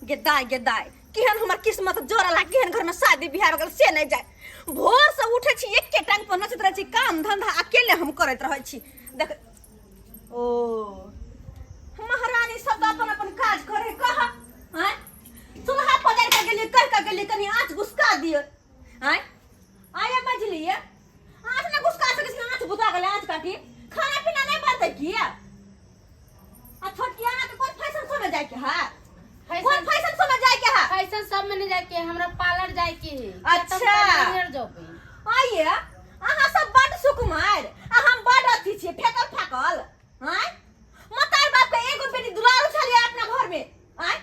गे दाय गे दाय, केहन हमर किस्मत जोड़ल आ केहन घर में शादी बियाह भऽ गेल से नहि जाय। भोर से उठे छी, एके टांग पर नचैत रहै छी, काम धंधा अकेले हम करैत रहै छी। देख ओ महारानी सब तऽ अपन अपन काज करे कह। आँय, चूल्हा पजारि कऽ गेलियै, कहि कऽ गेलियै कनि आँच गुसका दिअ। आँय आय मझलियै आँच नहि गुसका सकै छी, आँच बुता गेलै, आँच काटी खाना पीना नहि बनतै की? आ छोटकी अहाँके कोन फैशन शो में जायके है? कोन फैशन शो में जायके है? फैशन सब में नहीं जाके है, हमरा पार्लर जाके है। अच्छा। जॉब आइए अहाँ सब बड सुकुमार आ हम बड अथी छियै, फेकल फाकल। आँय, मतार बाप के एगो बेटी दुलारू छलियै अपना घर में। आँय,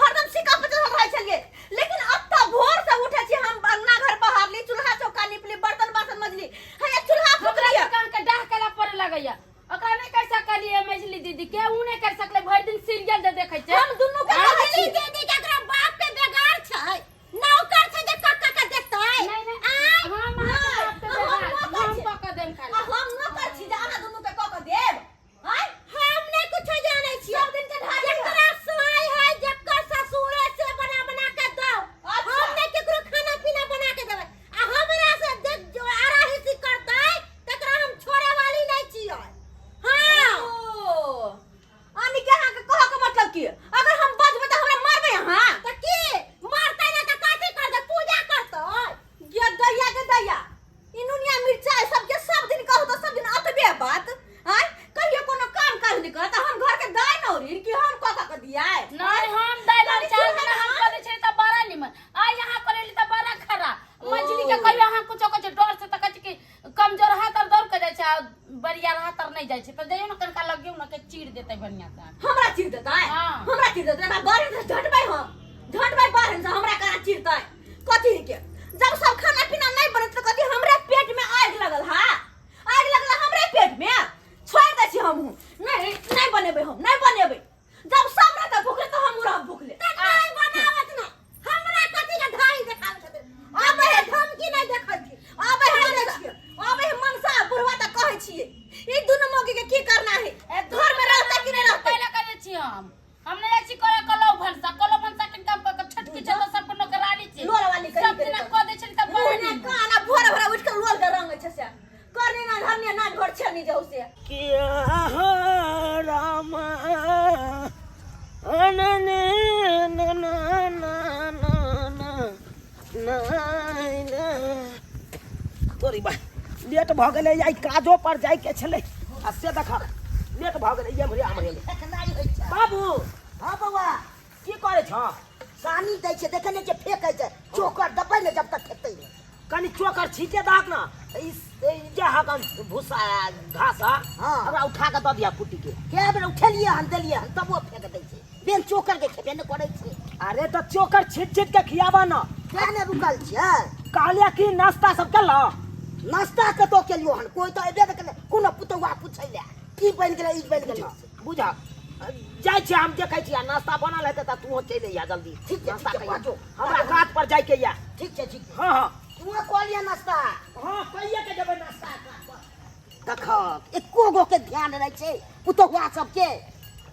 हरदम सिक्का पर चढ़ल रहै छलियै, लेकिन अब तऽ भोर से उठै छी हम, अंगना घर बहारली, चूल्हा चौका निपली, बर्तन बासन मजली, हैया चूल्हा हमरा फुकलियै। दुकान के डाह केला पड़े लगैया, ओकरा नहीं कर सकलिए मझली दीदी के, ऊ नहीं कर सकले, भरि दिन सीरियल दे देखै छै। हम दुनू के कहै छी। मझली दीदी के एकरा बाप के बेगार छै, नौकर छै जे कक्का के देखतै। नहीं, नहीं, आँय? हम अहाँके बाप के हम बेगार, नौकर हम छी। कऽ के देम खाली। आ हम नौकर छी जे अहाँ दुनू के कऽ के देब? आँय? हम नहीं कुछो जानै छियै। सब दिन के ढाकी है। जकरा साय है, जकर ससुर है, से बना बना के दो। अच्छा। हम नहीं केकरो खाना पीना बना के देबै। आ हमरा से देख जो आराहिसी करतै तकरा हम छोड़े वाली नहीं छियै। हाँ। ओ, आनी के अहाँके कहऽ के मतलब की? अगर हम बजबै तऽ हमरा मारबै अहाँ? तऽ की मारतै ना तऽ कथी करतै? पूजा करतै। गे दैया गे दैया, ई नुनिया मिर्चाई सबके सब दिन कहू तऽ सब दिन अतबे बात। आँय, कहियो कोनो काम काज नहि करत, हम घर के दाय नौरी कि हम कऽ कऽ के दियाय? नहीं, हम दाय कनि नौरी चार चूल्हा महीना हम ना। कऽ दै छियै तऽ बड़ा निमन। आइ यहाँ करेली तऽ बड़ा खराब। ओ। मछली के कहियो अहाँ कुछो कहै छै डर से तऽ कहै छै कि कमजोर हाथ आर दौड़ के जाइ छै आ बरियार हाथ आर नहि जाइ छै, तऽ जइयौ ने कनिका लगियौ ने के चीर देतै बढ़िआँ से। हमरा चीर देतै? हाँ। हमरा चीर देतै? हमरा बाहर से झटबै, हम झटबै बाहर से, हमरा कहाँ चीरतै? कथी के जब सब खाना पीना नहीं बनत तऽ कथी हमरे पेट में आगि लगल हा? आगि लगल हमरे पेट में? छोड़ दै छी हमहूँ, नहीं नहीं बनेबै, हम नहीं बनेबै। जब सब रहतै भूखले तऽ हमहूँ रहब भूखले। तऽ नहीं बनावत ना, हमरा कथी के धाई देखाबै छथिन? आबै है धमकी नहीं देखै छी। आबै है मनसा, आबै है मनसा बुढ़वा तऽ कहै छियै ई दुनू मौगी के की करना है, घर में रहतै कि नहीं रहतै? पहिले कह दै छी हम नहि जाइ छी करे कलौ भनसा, कलौ भनसा के काम कऽ के छोटकी छै तऽ सबके नौकरानी छै। लोल वाली कही सब दिना कऽ दै छली तऽ बड़ा मुँह ने निमन। कान आ भोरे भोरे उठि कऽ लोल के रंगै छै से करनी ना धरनी ना घर छेनी जाउ से। किया राम अनने न न न न न तोरी बा, लेट भऽ गेलै, आइ काजो पर जाइके छलै आ से देख लेट भऽ गेलै। एम्हरे आम्हरे फेकनाइ होइ छै। बाबू। हाँ बौआ। की करै छह? सानी दै छै, देखै नहि छियै फेकै छै, चोकर दबै ने जब तक खेतै नहि। कनि चोकर छीटे दहक ने, ई ई जे हकन भूसा घास ह, हाँ। ओकरा उठा के दऽ दिया कुट्टी के। कए बेर उठेलियै हन, देलियै हन, तबो फेंक दै छै। बिन चोकर के खेबे नहि करै छै। अरे तऽ चोकर छीट छीट के खियाबऽ न। किया ने रुकल छियै? कहलियै कि नाश्ता सब केलह? नाश्ता कतौ केलियो हन? कोइ तऽ एबे नहि केलै, कोनो पुतौआ पुछै लए की बनि गेलै, ई बनि गेलै। बुझा जाइ छियै हम, देखै छियै नाश्ता बनल हेतै तऽ तूहो चलि अइहा जल्दी। ठीक छै, नाश्ता ठीक छै, कहिया बाजू। हमरा काज पर जाइके यऽ। ठीक छै, ठीक छै। हाँ हाँ। तूहो कऽ लिअ नाश्ता। हाँ, कहिए के जेबै नाश्ता काज पर। देखक एको गो के ध्यान रहै छै पुतहुआ सबके?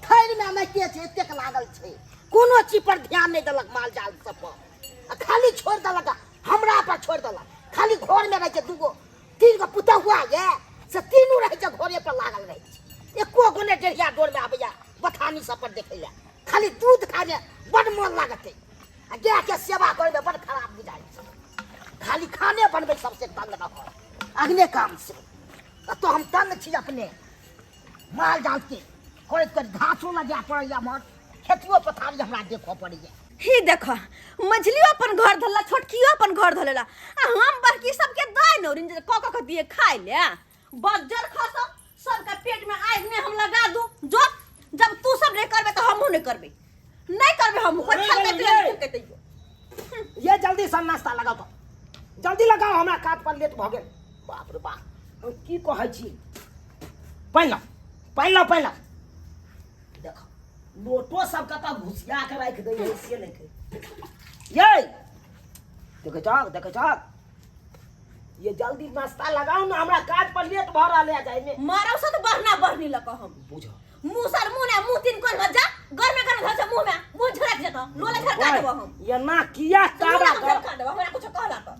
थैरमे एनाहिते छै, एतेक लागल छै, कोनो चीज पर ध्यान नहि देलक माल जाल सब पर, आ खाली छोड़ि देलक हमरा पर छोड़ि देलक। खाली घरमे रहै छै, दूगो तीन गो पुतहुआ यऽ से तीनू रहै छै घरे पर लागल रहै छै, एको गो नहि डेढ़िया डोरमे आबैया बथानी सब पर देखै लए। खाली दूध खायमे बड मोन लागतै आ गायके सेवा करैमे बड खराब बुझाइ छै। खाली खाने बनबै सबसे तंग रहल अगने काम से, तऽ हम तंग छी अपने माल जाल के करैत करैत। घासो लगा पड़ैया, हमर खेतियो पथारी हमरा देखऽ पड़ैया। ही देख, मझलियो अपन घर धरला, छोटकियो अपन घर धरला आ हम बड़की सबके दाय नौरिन जे कऽ कऽ के दिए खाय ले। बज्जर खसो सबके पेट में आगि ने हम लगा दू। जो जब तू सब नहीं करबे तो हमहूँ नहीं करबे, नहीं करबे हमहूँ। कोई नहीं खेलते करबे। पियते खेलते तैयो। ये जल्दी से नाश्ता लगाओ तो जल्दी लगाओ, हमरा काज पर लेट भऽ गेल। बाप रे बाप, हम की कहै छी, पानि लाउ, पानि लाउ, पानि लाउ। देख लोटो सब कतऽ घुसिया के राखि दै है से नहि कहै। ये देखै छहक, देखै छहक, ये जल्दी नाश्ता लगाओ ना, हमरा काज पर लेट भऽ रहल है जाइमे। मारौ से तो बढ़ना बढ़नी लक हम। बुझ मुँह सर मुँह ने मुँह तीन कोन में जा गरमे गरम धर छै मुंह में मुंह झरक जेतो लोला झरका देबो हम एना किया लोला ताबा हम झरका देबो हमरा कुछ कहला पर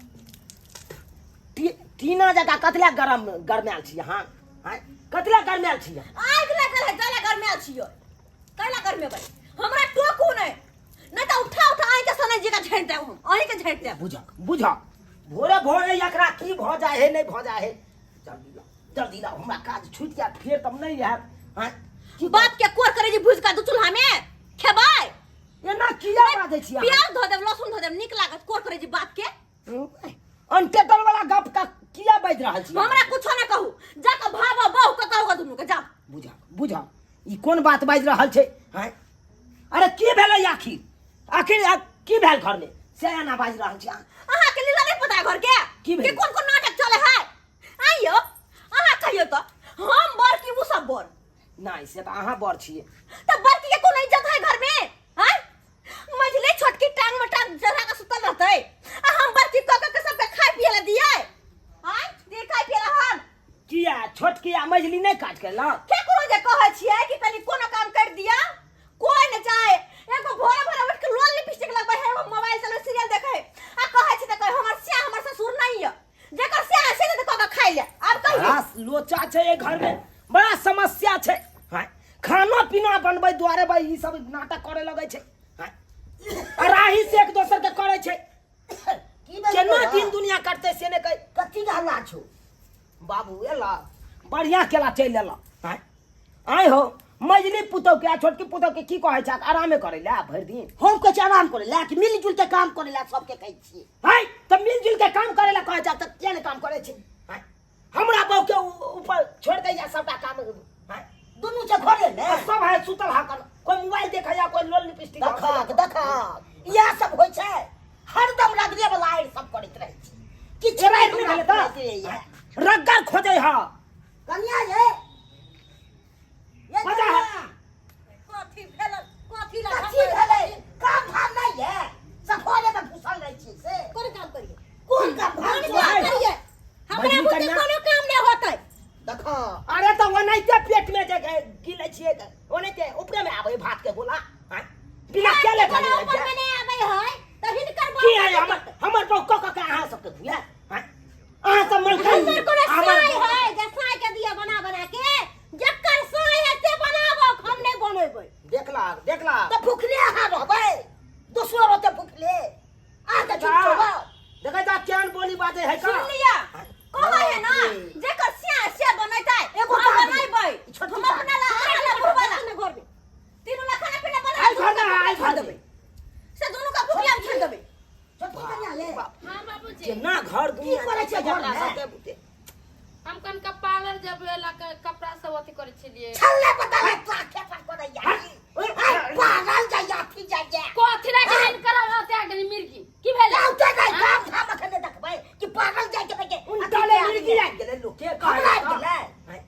टीना जकाँ कतला गरम गरमायल छी अहाँ आँय? कतला गरमायल छी अहाँ? आगि लागल है जला गरमायल छियो कैला गरमेबै हमरा टोकू नहि नहि तऽ उठा उठा अहीं के सने जगह झाड़ि देब हम अहीं के झाड़ि देब बुझक बुझक भोरे भोरे एकरा की भऽ जाइ है नहि भऽ जाइ है जल्दी लाउ जल्दी लाउ हमरा काज छूटि जायत फेर तब नहि आयब आँय? की बाप के कोर करे जी भुज का दू चूल्हा में खेबै एना किया बाजै छी अहाँ? प्याज धो देब लहसुन धो देब नीक लागत कोर करे जी बाप के अनटेटल वाला गप का किया बाजि रहल छी हमरा कुछो नहि कहू जा कऽ भाव बहू के कहू ग दुनू के जाओ बुझा बुझा ई कोन बात बाजि रहल छै हैं अरे की भेलै आखिर आखिर की भेल घरमे से एना बाजि रहल छी अहाँ अहाँ के लीला नहीं पता है घर के की भेल? कि कोन कोन नाटक चले है आइयो अहाँ कहियो तो हम बर की उ सब बर नहि से तऽ अहाँ बड़ छियै त बड़की के कोनो इज्जत है घर में हैं मझले छोटकी टांग में टांग चढ़ा के सुतल रहतै आ हम बड़की क क के सबके खाय पिए ला दिए हैं दिए खाय पिए ला हम किया छोटकी आ मझली नहि काज केलक केकरो जे कहै छियै कि कनि कोनो काम कर दिया कोई न चाहे एगो भोरे भोरे उठ के लोल लिपस्टिक लगबै है एगो मोबाइल चलबै सीरियल देखै आ कहै छै त कहै हमर स्या हमर ससुर नहीं है जेकर स्या है से ने त क के खाइ ले आब कहियो बड़ा लोचा छै एहि घरमे बड़ा समस्या छै हैं खाना पीना बनबै दुआरे भाई ई सब नाटक करे लगै छै हैं आ राही से एक दोसर के करे छै की भेल केना तोरा? दिन दुनिया कटतै से नहि कहि कथी के हल्ला छौ बाबू एला बढ़िया केला चलि एला आँय आँय हो मझली पुतहु के आ छोटकी पुतहु के की कहै छै आरामे करै लए भरि दिन हम कहै छी आराम करै लए कि मिल जुल के काम करै लए सबके कहै छियै आँय तऽ मिलजुल के काम करै लए कहै छै तऽ किया नहि काम करै छै आँय हमरा बहू के ऊपर छोड़ दैया सबटा काम आँय दुनू छै घरे मे आ सब है सुतल हाकल कोई मोबाइल देखैया कोई लोल लिपस्टिक देखक देखक इएह सब होइ छै हरदम रगड़े वाला आड़ि सब करैत रहै छै किछु राति नहि भेलै तऽ तऽ रग्गर खोजै हा कनिया ये ये मजा है। कनिया, कथी भेल कथी ला कथी भेलै काम धाम नहि ये सफरे में घुसल रहै छी से कोन काम करिए कोन काम धाम कोन छै? काम करिए हमरा मजबूर बुते कन्या। कोनो काम नहि होतै देख अरे तऽ ओनाहिते पेट में जे गिलै छियै तऽ ओनाहिते ऊपरे में आबै भात के गोला आँय? बिना केले कोनो खाली ऊपर में नहि आबै है तऽ हिनकर की है हमर हमर बहू कऽ कऽ के अहाँ सबके धुले आँय? अहाँ सब मलखन हमर कोनो हमर साय है जे साय के दिया बना बना के जकर साय है से बनाबो हम नहि बनेबै देखला देखला तऽ भुखले अहाँ रहबै दोसरो रहतै भुखले अहाँके झूठ छौबा देखै ता केहन बोली बाजै है का सुन लिया कहै है ना जेकर सिया से बनैतै एगो हम बात बनेबै छोटकी हम बात। अपना ला अहाँ ला बुढ़वा ला घर में तीनू ला खाना पीना बना आइ घर में आइ घर देबै से दुनू का भुखिया हम छोड़ देबै छोटकी कनिया ये हाँ बाबूजी केना घर दुनिया करै छै छै घरमे? सबके बुते हम कनका पार्लर जब ला के कपड़ा सब अथी करै छलियै छल्ले पता नहीं तो खेपा करैया पागल जाइया अथी जाइया कथी ला के हिनकर रहते आ गेली मिर्गी की भेलै जाउते नहीं काम धाम अखन नहि देखबै कि पागल जाय के के उनका ले मिर्गी आबि गेलै लोक के हमरा आबि गेलै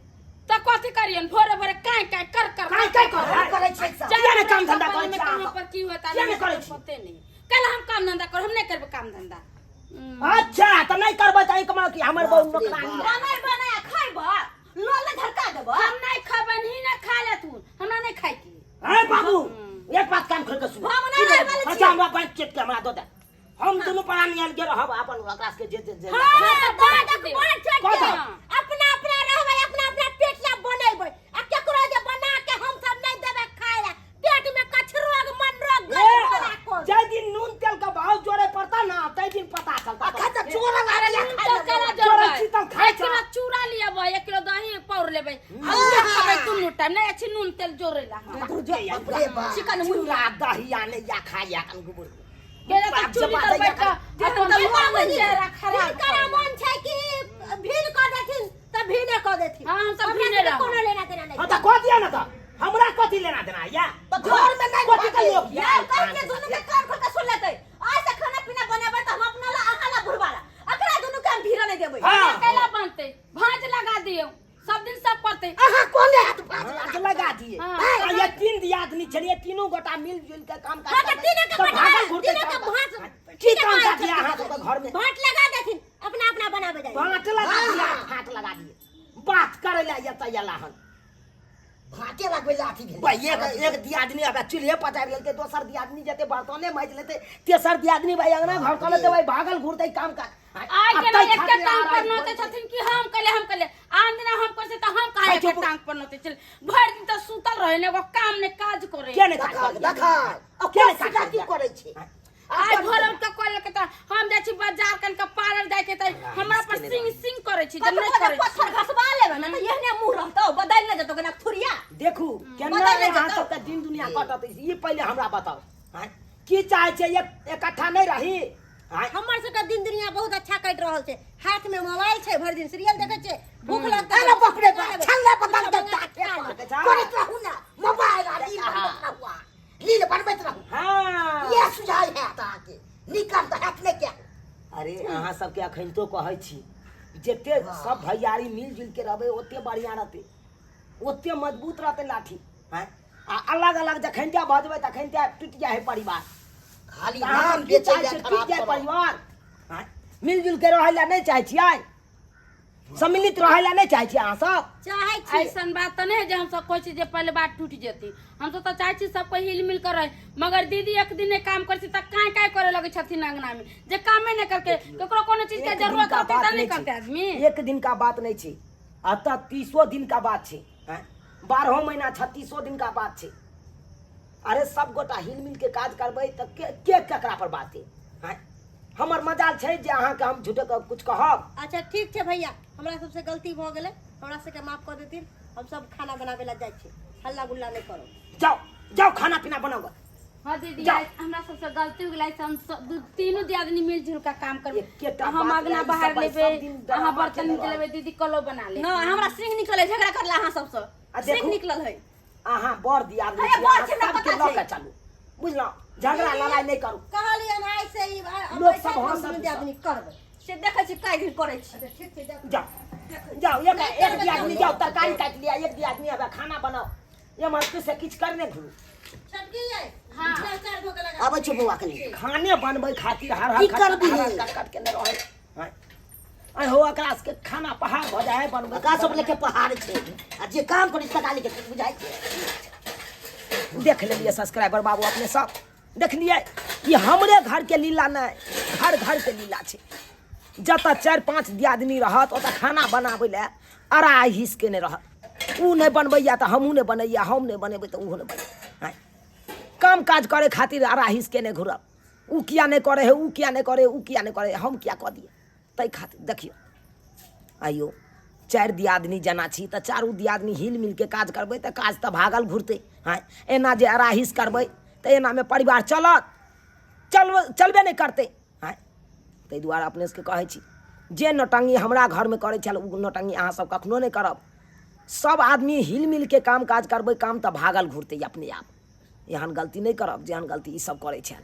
तऽ कथी करियन भोरे भोरे कांय कांय कर कर कांय कांय कर हम करै छियै सब किया नहि काम धंधा करै में छी कहाँ अहाँ? पर की होता किया नहि करै छी? पते नहीं कल हम काम धंधा कर हम नहीं करबे काम धंधा अच्छा तऽ नहि करबै तऽ एहिके मतलब कि हमर बहू बाप रे नौकरानी बाप। बनै बनै आ खैबऽ लोल झरका देबऽ हम नहीं खेबै ही ना खा लेथुन हमरा नहीं खाय के अरे बाबू एक बात कान खोल के सुन हम नहि रहै वाली अच्छा छियै। हमरा बैंक चेक के हमरा दऽ दे हम दुनू प्राणी आयल गेल रहब अपन ओकरा के जे जे जे हाँ, हाँ, तऽ बाँट बाँट देब। बाँट कऽ के दे। अपना अपना रहबै अपना अपना पेट ला बनेबै आ केकरो जे बना के हम सब नहीं देबै खाय ला पेट में कछ रोग मन रोग गरीब वाला कोन जाहि दिन नून तेल के भाव जोड़े पड़ता ना ताहि दिन पता चलता अखन तऽ चोरल अरे आबिया नून खाय तेल लेबै। केना जोड़ै जोड़बै छी तऽ खाइ एक किलो छह। चूड़ा लेबै एक किलो दही पौर लेबै हम नहि खेबै दुनू टाइम नहि अछि नून तेल जोड़ै ला हमरा। बाप रे बाप। चिकन मुँह चूड़ा दही आने या खाया कन गुबुर केना तऽ बाप चूड़ी जबा तर दैया बैठ कऽ अपन तऽ लोल चेहरा खराब हिनकर मन छै कि भीन कऽ देथिन तऽ भीने कऽ देथिन हाँ, हम सब हमरा भीने सबके रहब। कोनो लेना देना नहीं हाँ तऽ कह दिया ना तऽ हमरा कथी लेना देना या तऽ घरमे नहि कथी के भागे। लोक या कहि के दुनू के कान खोल के सुन लेतै आज से खाना पीना बनेबै तऽ हम अपना ला अहाँ ला बुढ़वा ला एकरा दुनू के हम भीड़ नहीं देबै हाँ। कैला बनतै भाँज लगा दियौ सब दिन सब पड़तै अहाँ कोने हाथ भाँज हाथ लगा दिए हाँ। आ ये तीन दियादनी छलिए तीनों गोटा मिल जुल के काम काज हाँ, तऽ करबै। तीनों के तऽ बटा- भागल घुरतै तीनों के काम भाँज- की काम भाँज काज यऽ अहाँ सबके घर में भाँट लगा देथिन अपना अपना बनाबै जाइ भाँट लगा दिए भाँट लगा दिए बात करे ला ये तऽ ये लाहन भाते लगबै ला अथी भेलै। भाई एक एक दियादनी अगर चूल्हे पजारि लेलकै, दोसर दियादनी जेतै बर्तने माजि लेतै, तेसर दियादनी भाई अंगना घर कऽ लेतै, भाई भागल घुरतै काम काज। आइ आ के ताहि एके खातिर टांग पर आराम नोते छथिन कि हम कले, हम कले आन दिना हम करसे त हम काहे खाइ एके चुप। टांग पर नोते छल? भरि दिन त सुतल रहे ने, एगो काम ने काज करे। के नहि काज देखा करैया? देखा के नहि के काज की करैया? करै छै? आइ भोर के कॉल के त हम जाइ छी बाजार, कनका पार्लर जाइ के त हमरा पर सिंग सिंग करै छी जे कतबो नहि जे करै छी। पत्थर घसबा लेबै ने तऽ एहने मुँह रहतौ, बदलि नहि जेतौ केना थुरिया। देखू केना बदलि नहि अहाँ जेतौ। सबके दिन दुनिया कटत अछि, ई पहिले हमरा बताउ। आँय, की चाहै छियै? एक इकट्ठा नहि रही? आँय, हमर सबके दिन दुनिया बहुत अच्छा कटि रहल छै। हाथ में मोबाइल छै, भरि दिन सीरियल देखै छै, भूख लगतै अरे बाप रे बाप, छल्ला बदल देता। खा लेबै। करैत रहू ने मोबाइल आ रील बनबैत रहू, आ रील बनबैत रहू। हाँ, ये सुझाव हैत अहाँके, निकल तऽ हैत नहि क्या। अरे अहाँ सबके अखनितो कहै छी, जते सब भैयारी मिल जुल के रहबै ओते बढ़िया रहतै, ओते मजबूत रहतै लाठी। आँय, आ अलग अलग जखन ते भऽ जेबै तखन ते टूटि जाइ है परिवार। खाली तऽ अहाँ नाम सब की बेचै चाहै लए छियै? खराब टूटि जाइ करब। परिवार? आँय, मिलजुल के रहै लए नहि चाहै छियै? सम्मिलित रहै लए नहि चाहै छियै अहाँ सब? चाहै छी। ऐसन बात तऽ नहि है जे हमसब कहै छी जे पहिले बात टूटि जेतै। हमसब तऽ चाहै छी सब कोइ हिल मिल कर रहे, मगर दीदी एक दिन नहि काम करै छै तऽ काँय काँय करे लगै छथिन अंगना में, जे कामे नहि करके। ककरो कोनो चीज के एक दिन जरूरत का रहतै बात तऽ नहि नहि छै। करतै आदमी? एक दिन का बात नहीं छै, अतः 30 दिन का बात छै। आँय? 12 महीना 36 दिन का बात छै। अरे सब गोटा हिल मिल के काज करबै तऽ के के केकरा पर बात है? आँय, हमर मजाल छै जे अहाँके हम झूठे के कुछ कहब? अच्छा ठीक छै भैया, हमरा सबसे गलती भऽ गेलै, हमरा सबके माफ कऽ देथिन। हम सब खाना बनाबै लए जाइ छी, हल्ला गुल्ला नहि करू। जाओ जाओ, खाना पीना बनाओ। हाँ दीदी, जाओ। आइ हमरा सबसे गलती हो गेलै से हम सब तीनू दियादनी मिलजुल के काम करबै। एकेटा हम बात अगना लए ई बाहर सब लेबै, सब दिन अहाँ ड्रामा बर्तन केने नीच लेबै, दीदी कलो बना ले। नहि, हमरा सिंह निकलल है झगड़ा करला अहाँ सबसँ। आ सिंह देखू। निकलल है। अहाँ बड़ दियादनी अरे छी, बड़ अहाँ छै, हमरा सबके पता लऽ के छै। चलू, बुझलहुँ? झगड़ा लड़ाइ नहि करू। कहलियन आइ से ई लोक सब हँसत। दुनू दियादनी करबै से देखै छी कए दिन करै छी। अच्छा ठीक छै, देखू। जाओ जाओ, एक एक दियादनी जाओ तरकारी काटि लिया, एक दियादनी आबे खाना बनाओ। एम्हर से किछु करने घुरू। छोटकी यै। हाँ। चार चार धो के लगा। आबै छै बौआ कनि। खाने बनबै खातिर हर हर की खट करबिही? हर हर कट कट के नहि रहै। आँय, आँय हो, एकरा सबके खाना पहाड़ भऽ जाइ है बनबै। एकरा सब लेके पहाड़ छै आ जे काम करै छै तकरा लेके बुझाइ छै। देख लेलियै सब्सक्राइबर बाबू, अपने सब देखलियै कि हमरे घरके लीला नहि, घर घरके लीला छै। जतऽ 4-5 दियादनी रहत ओतऽ खाना बनाबै लए अढ़ाई हिस के नहि रहत। उ नहि बनबैया तऽ हमहूँ नहि बनैया, हम नहि बनेबै तऽ ओहो नहि बनेबै। आँय, काम काज करे खातिर अढ़ाई हिस के नहि घुरब। उ किया नहि करे है, उ किया नहि करे, उ किया नहि करे, हम किया कऽ दियै? ताहि खातिर देखियौ, आइयो 4 दियादनी जेना छी तऽ चारू दियादनी हिल मिलके काज करबै तऽ काज तऽ भागल घुरतै। आँय, एना जे अराहिस करबै तऽ एनामे परिवार चलत? चलबे नहि करतै। आँय, ताहि दुआरे अपने सबके कहै छी, जे नौटंकी हमरा घरमे करै छल ओ नौटंकी अहाँ सब कखनो नहि करब। सब आदमी हिल मिलके काम काज करबै, काम तऽ भागल घुरतै अपने आप। एहन गलती नहि करब जेहन गलती ई सब करै छल।